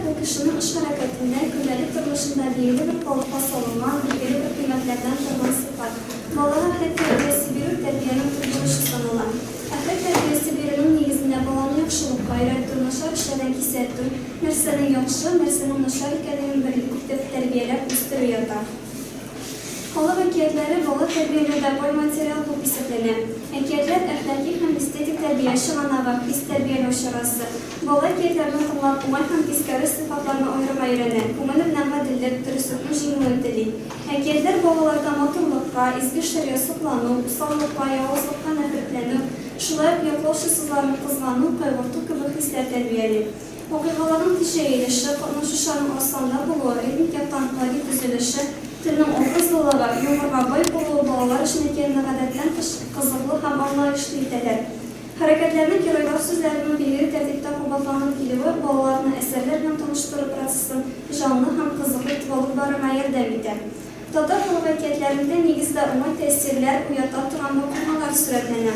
Әхлак ул кешенең эш-хәрәкәтендә, көндәлек тормышында билгеле бер калыпка салынган, билгеле бер кыйммәтләрдән торган сыйфат. Балага әхлак тәрбиясе бирү тәрбиянең төп бурычы санала. Әхлак тәрбиясе бирүнең нигезендә баланы яхшылыкка өйрәтү, начар эшләрдән кисәтү, нәрсәнең яхшы, нәрсәнең начар икәнлеген белеп итеп тәрбияләп үстерү ята. Халык әкиятләре бала тәрбияләүдә бай материал булып исәпләнә. Әкиятләр, әхлаки һәм эстетик тәрбия чыганагы, хис тәрбияләү чарасы. Бала әкиятләрне тыңлап, уңай һәм тискәре сыйфатларны аерырга өйрәнә, күңеле белән гаделлек, дөреслекнең җиңүен тели. Әкиятләр балаларда матурлыкка, изге эшләргә соклану, усаллыкка, явызлыкка нәфрәтләнү, шулай ук яклаучысызларны кызгану, кайгырту кебек хисләр тәрбияли. Вакыйгаларның тиз җәелеше, катнашучыларның аз санда булуы, ритмик яктан гади төзелеше, телнең образлылыгы, юморга бай булуы балалар өчен әкиятне гадәттән тыш кызыклы һәм аңлаешлы итәләр. Хәрәкәтләрнең геройлар сүзләренең билгеле тәртиптә кабатланып килүе балаларны әсәрләр белән таныштыру процессын җанлы һәм кызыклы итеп алып барырга ярдәм итә. Татар халык әкиятләрендә нигездә уңай тәэсирләр уята торган вакыйгалар сурәтләнә.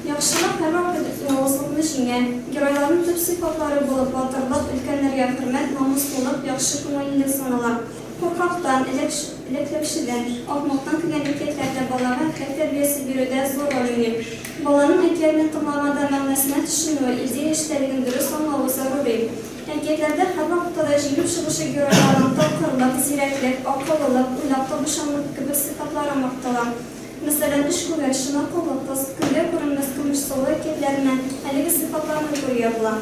Яхшылык һәрвакыт явызлыкны җиңә. Геройларның төп сыйфатлары булып батырлык, өлкәннәргә хөрмәт, намуслылык, яхшы күңеллелек санала. Куркактан, әләкләүчедән, ахмактан көлгән әкиятләр дә балага әхлак тәрбиясе бирүдә зур роль уйный. Баланың әкиятне тыңлаганда мәгънәсенә төшенүе, идея эчтәлеген дөрес аңлавы зарури. Әкиятләрдә һәрвакытта да җиңеп чыгучы геройларның тапкырлык, зирәклек, акыллылык, уйлап табучанлык кебек сыйфатлары мактала. Мәсәлән, Өч күгәрчен, Акыллы кыз, Көнгә күренмәс көмеш сылу әкиятләреннән әлеге сыйфатларны күрергә була.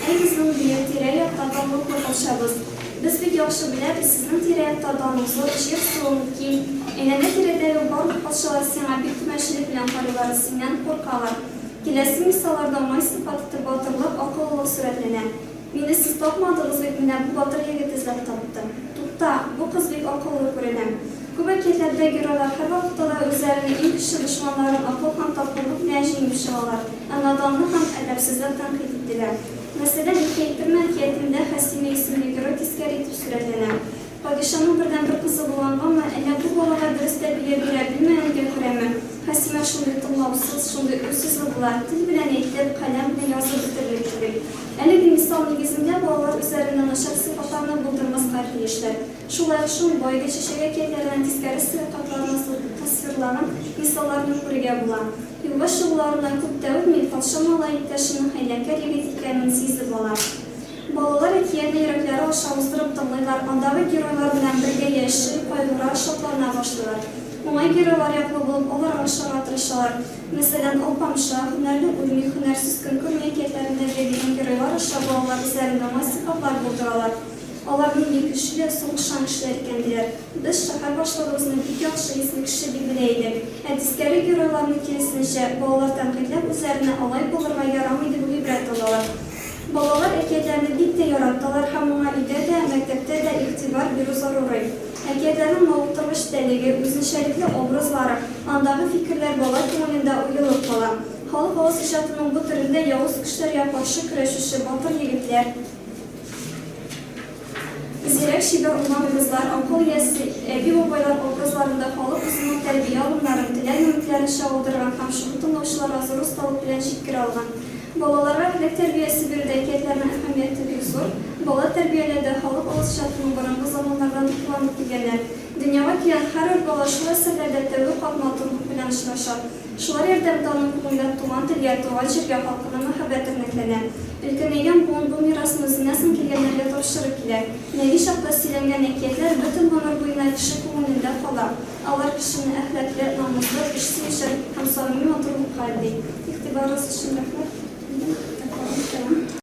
Әй, безнең бөек, тирә-якта данлыклы патшабыз! Без бик яхшы беләбез, сезнең тирә-якта даның зур, җир-суың киң. Әйләнә-тирәдәге барлык патшалар сиңа бик түбәнчелек белән карыйлар, синнән куркалар. Киләсе мисалларда уңай сыйфат итеп батырлык, акыллылык сурәтләнә. Мине сез тапмадыгыз бит, менә бу батыр егет эзләп тапты. Тукта, бу кыз бик акыллы күренә. Күп әкиятләрдә геройлар һәрвакытта да үзләренең иң көчле дошманнарын акыл һәм тапкырлык белән җиңеп чыгалар, ә наданлык һәм әдәпсезлек тәнкыйть ителә. Мәсәлән, Ике әйттермә әкиятендә Хәсимә исемле герой тискәре итеп сурәтләнә. Падишаның бердәнбер кызы булгангамы, әллә бу балага дөрес тәрбия бирә белмәгәнгә күрәме, Хәсимә шундый тыңлаусыз, шундый үзсүзле була, тел белән әйтеп, каләм белән язып бетерерлек түгел. Әлеге мисал нигезендә балалар үзләрендә начар сыйфатларны булдырмаска тиешләр. Шулай ук Шомбай, Гөлчәчәк әкиятләренең тискәре сыйфатларны тасвирлаган мисалларны күрергә була. Юлга чыгуларыннан күп тә үтми, патша малае иптәшенең хәйләкәр егет икәнен сизеп ала. Балалар әкиятне йөрәкләре аша уздырып тыңлыйлар, андагы геройлар белән бергә яши, кайгыра, шатлана башлыйлар. Уңай геройлар яклы булып, аларга ошарга тырышалар. Мәсәлән, Алпамша, Һөнәрле үлми, һөнәрсез көн күрми әкиятләрендә бирелгән геройлар аша балалар үзләрендә уңай сыйфатлар булдыралар. Алар нинди көчле, сугышчан кешеләр икән, диләр. Без шәһәр башлыгыбызны бик яхшы, изге кеше дип белә идек. Ә тискәре геройларны, киресенчә, балалар тәнкыйтьләп, үзләренә алай булырга ярамый дип гыйбрәт алалар. Балалар әкиятләрне бик тә яраталар һәм моңа өйдә дә, мәктәптә дә игътибар бирү зарури. Әкиятләрнең мавыктыргыч эчтәлеге, үзенчәлекле образлары, андагы фикерләр бала күңелендә уелып кала. Халык авыз иҗатының бу төрендә явыз көчләргә каршы көрәшүче батыр егетләр, Зирәк, чибәр уңган кызлар, акыл иясе әби-бабайлар образларында халык үзенең тәрбия алымнарын, теләк-өметләрен чагылдырган һәм шуны тыңлаучыларга зур осталык белән җиткерә алган. Балаларга әхлак тәрбиясе бирүдә әкиятләрнең әһәмияте бик зур. Бала тәрбияләүдә халык авыз иҗатының борынгы заманнардан кулланып килгәннәр. Дөньяга килгән һәрбер бала шул әсәрләрдә тәүге кат матурлык белән очраша. Шулар ярдәмендә аның күңелендә туган телгә, туган җиргә, халкына мәхәббәт тернәкләнә. Өлкәнәйгән буын бу мирасны үзеннән соң килгәннәргә тапшырып килә. Нәни чакта сөйләнгән әкиятләр бөтен гомер буена кеше күңелендә кала. Алар кешене әхлаклы, намуслы, эш сөючән һәм самими матурлыкка өнди. Игътибарыгыз өчен рәхмәт.